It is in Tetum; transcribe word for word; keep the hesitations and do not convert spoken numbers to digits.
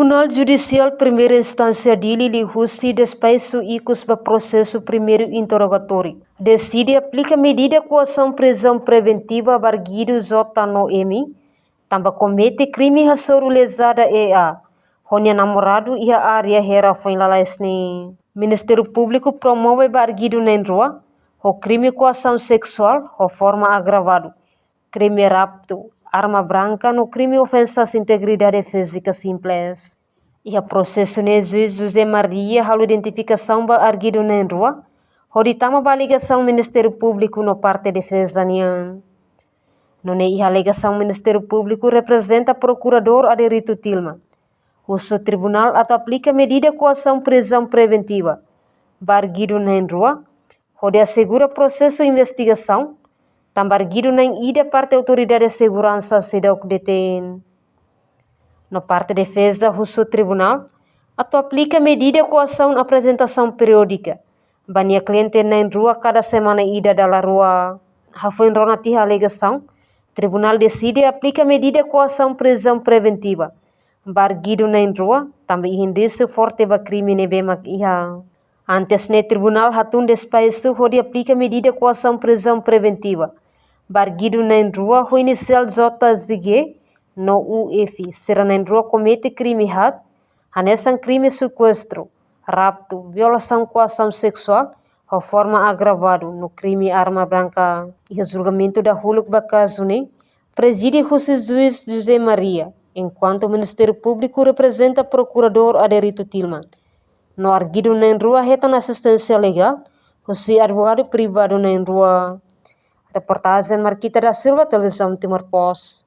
Tribunál Judisiál Primeira Instánsia Dili liuhusi despaxu ikus ba prosesu primeiru interrogatóriu, deside aplika medida koasaun prizaun preventiva ba arguidu J no M, tanba komete krime hasoru lezada E A ho nia namoradu iha área Hera foin lalais ne'e. Ministériu Públiku promove ba arguidu na'in-rua ho krime koasaun seksuál ho forma agravadu, krime raptu, arma branka no krime ofensas integridade fízika simples. Iha prosesu ne'e, Juís José Maria halo identifikasaun ba arguidu na'in-rua hodi tama ba alegasaun Ministériu Públiku no parte defeza nian. Nune'e iha alegasaun Ministériu Públiku reprezenta Prokuradór Aderito Tilman husu tribunál atu aplika medida koasaun prizaun preventiva ba arguidu na'in-rua hodi asegura prosesu investigasaun, tanba arguidu na'in-ida parte autoridade seguransa seidauk detein. No parte defeza husu tribunál atu aplika medida koasaun aprezentasaun periódika ba nia kliente na'in-rua kada semana ida dala rua. Hafoin rona tiha alegasaun, tribunál deside aplika medida koasaun prizaun preventiva ba arguidu na'in-rua, tanba iha indísiu forte ba krime ne'ebé mak iha. Antes ne'e, tribunál hatún despaxu hodi aplika medida koasaun prizaun preventiva ba arguidu na'in-rua ho inisiál J Z G no U F, sira na'in-rua komete krime haat, hanesan krime sekuestru, raptu, violasaun koasaun seksuál ho forma agravadu no krime arma branka. Iha julgamentu dahuluk ba kazu ne'e, prezide husi Juís José Maria, enkuantu Ministériu Públiku reprezenta Prokuradór Aderito Tilman. No arguidu na'in-rua hetan asisténsia legál husi advogadu privadu na'in-rua. Reportajen Marquita da Silva, Televizaun Timor Post.